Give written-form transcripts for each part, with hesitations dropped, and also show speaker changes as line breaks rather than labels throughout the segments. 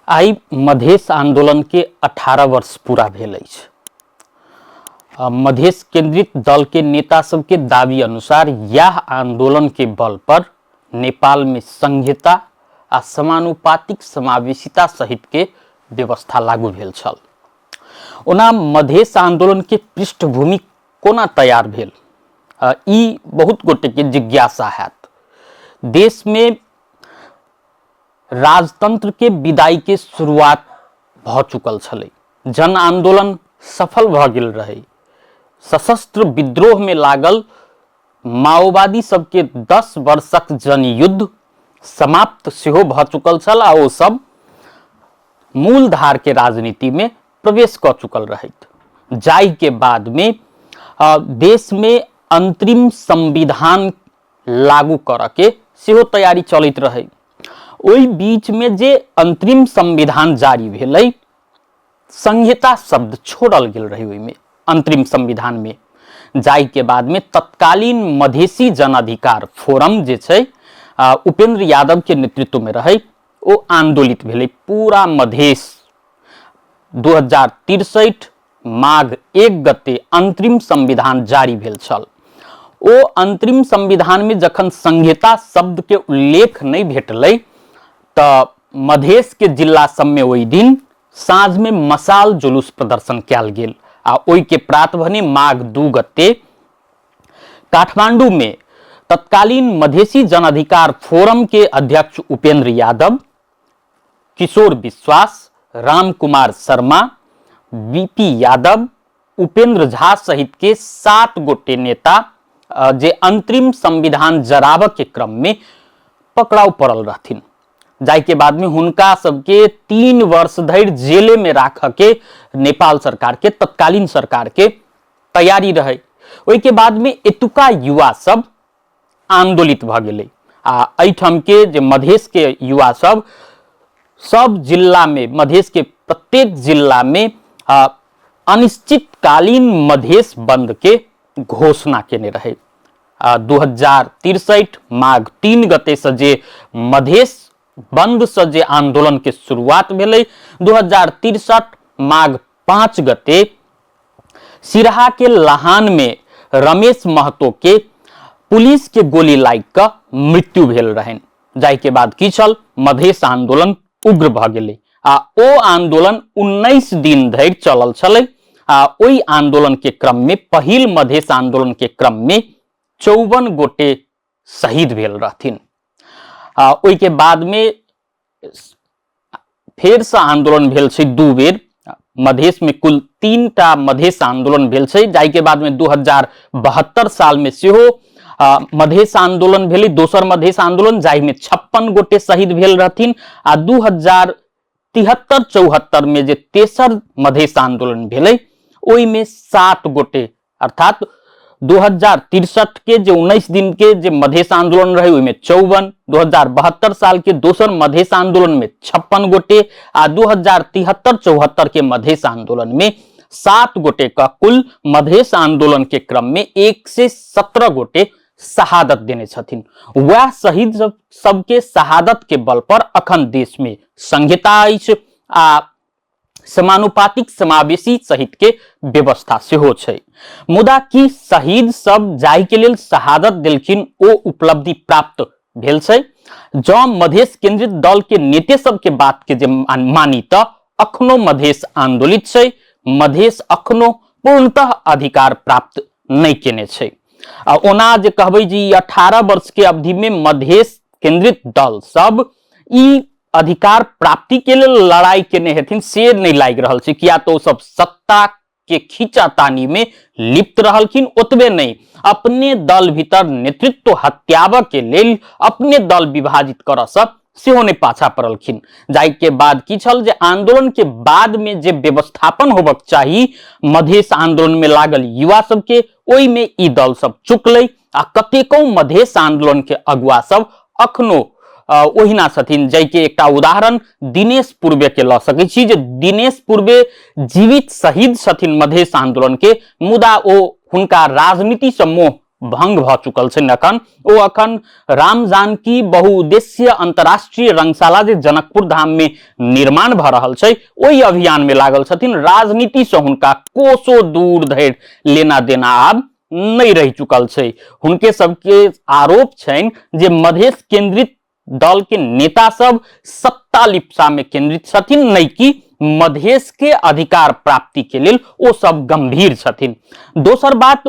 आइ मधेश आंदोलन के 18 वर्ष पूरा भेल अछि। मधेश केंद्रित दल के नेता सबके दावी अनुसार यह आंदोलन के बल पर नेपाल में संघीयता आ समानुपातिक समावेशिता सहित के व्यवस्था लागू भेल छल। ओना मधेश आंदोलन के पृष्ठभूमि कोना तैयार भेल, ई बहुत गोटे के जिज्ञासा हैत। देश में राजतंत्र के विदाई के शुरुआत भ चुकल छलै। जन आंदोलन सफल भ गेल रहे। सशस्त्र विद्रोह में लागल माओवादी सबके 10 वर्षक जनयुद्ध समाप्त सेहो भ चुकल छल आ ओ सब मूल धार के राजनीति में प्रवेश क चुकल रहैत। जाहि के बाद में देश में अंतरिम संविधान लागू करऽ के सेहो तैयारी चलैत रहै। ओहि बीच में जे अंतरिम संविधान जारी भेलै, संहिता शब्द छोड़ल गेल रहै ओहिमे अंतरिम संविधान में, जाहि के बाद में तत्कालीन मधेसी जन अधिकार फोरम जे छै उपेंद्र यादव के नेतृत्व में रहै, ओ आंदोलित भेलै। पूरा मधेश 2063 माघ 1 गते अंतरिम संविधान जारी भेल छल। ओ अंतरिम संविधान में जखन संहिता शब्द के उल्लेख नहीं भेटलै त मधेश के जिला सब में ओहि दिन साँझ में मसाल जुलूस प्रदर्शन कयल गेल आ ओहि के प्रात भने माघ 2 गते काठमांडू में तत्कालीन मधेसी जन अधिकार फोरम के अध्यक्ष उपेंद्र यादव, किशोर विश्वास, राम कुमार शर्मा, बीपी यादव, उपेंद्र झा सहित के 7 गोटे नेता जे अंतरिम संविधान जराबऽ के क्रम में पकड़ाव पड़ल रहथिन, जाहि के बाद में हुनका सबके 3 वर्ष धरि जेले में राखऽ के नेपाल सरकार के तत्कालीन सरकार के तैयारी रहे। ओहि के बाद में एतुका युवा सब आंदोलित भऽ गेलै आ एहिठाम के जे मधेश के युवा सब सब जिला में, मधेश के प्रत्येक जिला में अनिश्चितकालीन मधेश बंद के घोषणा केने रहे। 2063 माघ 3 गते से जे मधेश बंद से जे आंदोलन के शुरुआत भेलै, 2063 माघ 5 गते सिरहा के लहान में रमेश महतो के पुलिस के गोली लागि कऽ मृत्यु भेल रहनि, जाहि के बाद की छल मधेश आंदोलन उग्र भऽ गेलै आ ओ आंदोलन 19 दिन धरि चलल छलै आ ओहि आंदोलन के क्रम में, पहिल मधेश आंदोलन के क्रम में 54 गोटे शहीद भेल रहथिन। आ ओहि के बाद में फेर से आंदोलन भेल छै 2 बेर। मधेश में कुल 3 टा मधेश आंदोलन भेल छै, जाहि के बाद में 2072 साल में सेहो मधेश आंदोलन भेलै, दोसर मधेश आंदोलन, जाहि में 56 गोटे शहीद भेल रहथिन। आ 2073-74 में जे तेसर मधेश आंदोलन भेलै ओहि में 7 गोटे, अर्थात 2063 के जे 19 दिन के जे मधेश आंदोलन रहे ओहिमे 54, 2072 साल के दोसर मधेश आंदोलन में 56 गोटे आ 2073-74 के मधेश आंदोलन में 7 गोटे का कुल मधेश आंदोलन के क्रम में 117 गोटे शहादत देने छथिन। वह शहीद सबके शहादत के बल पर अखन देश में संहिता अछि आ समानुपातिक समावेशी सहित के व्यवस्था सेहो छै। मुदा की शहीद सब जाहि के लेल शहादत देलखिन ओ उपलब्धि प्राप्त भेल छै? जँ मधेश केंद्रित दल के नेते सब के बात के जे मानी त अखनो मधेश आंदोलित छै, मधेश अखनो पूर्णतः अधिकार प्राप्त नहि केने छै। आ ओना जे कहबै जे ई 18 वर्ष के अवधि में मधेश केंद्रित दल सब ई अधिकार प्राप्ति के लेल लड़ाई केने हेथिन से नहि लागि रहल छै, किया तऽ ओ सब सत्ता के खींचातानी में लिप्त रहलखिन। ओतबे नहि, अपने दल भीतर नेतृत्व हत्याबऽ के लेल अपने दल विभाजित करऽ सँ सेहो नहि पाछा पड़लखिन। जाहि के बाद की छल जे आंदोलन के बाद में जे व्यवस्थापन होबक चाही मधेश आंदोलन में लागल युवा सबके, ओहि में ई दल सब चुकलै आ कतेको मधेश आंदोलन के अगुआ सब अखनो ओहिना छथिन। जाहिके एकटा उदाहरण दिनेश पूर्वे के लऽ सकै छी जे दिनेश पूर्वे जीवित शहीद छथिन मधेश आंदोलन के, मुदा ओ हुनका राजनीति से मोह भंग भऽ चुकल छनि। अखन ओ अखन राम जानकी बहुउद्देशीय अंतर्राष्ट्रीय रंगशाला जे जनकपुर धाम में निर्माण भऽ रहल छै ओहि अभियान में लागल छथिन। राजनीति से हुनका कोसो दूर धरि लेना देना आब नहि रहि चुकल छै। हुनके सबके आरोप छनि जे मधेश केंद्रित दल के नेता सब सत्ता लिप्सा में केंद्रित छथिन, नहि कि मधेश के अधिकार प्राप्ति के लेल ओ सब गंभीर छथिन। दोसर बात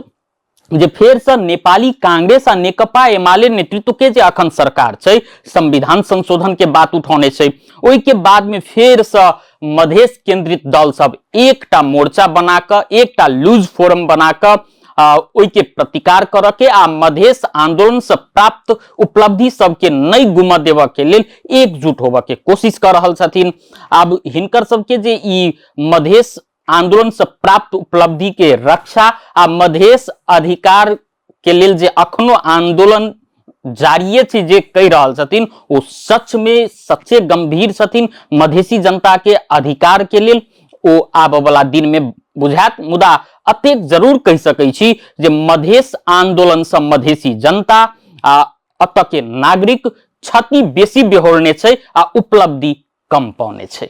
जे फेर से नेपाली कांग्रेस आ नेकपा एमाले नेतृत्व के जे अखन सरकार छै संविधान संशोधन के बात उठौने छै, ओहि के बाद में फेर से मधेश केंद्रित दल सब एकटा मोर्चा बना कऽ, एकटा लूज फोरम बना कऽ ओहि के प्रतिकार करऽ के आ मधेश आंदोलन से प्राप्त उपलब्धि सबके नहि गुमऽ देबऽ के लेल एकजुट होबऽ के कोशिश कऽ रहल छथिन। आब हिनकर सबके जे ई मधेश आंदोलन से प्राप्त उपलब्धि के रक्षा आ मधेश अधिकार के लेल जे अखनो आंदोलन जारिये छै जे कहि रहल छथिन ओ सच में सच्चे गंभीर छथिन मधेशी जनता के अधिकार के लेल, ओ आबऽ वाला दिन में बुझायत। मुदा अतेक जरूर कहि सकै छी जे मधेश आंदोलन से मधेशी जनता आ अतऽ के नागरिक क्षति बेसी बेहोरने छै आ उपलब्धि कम पौने छै।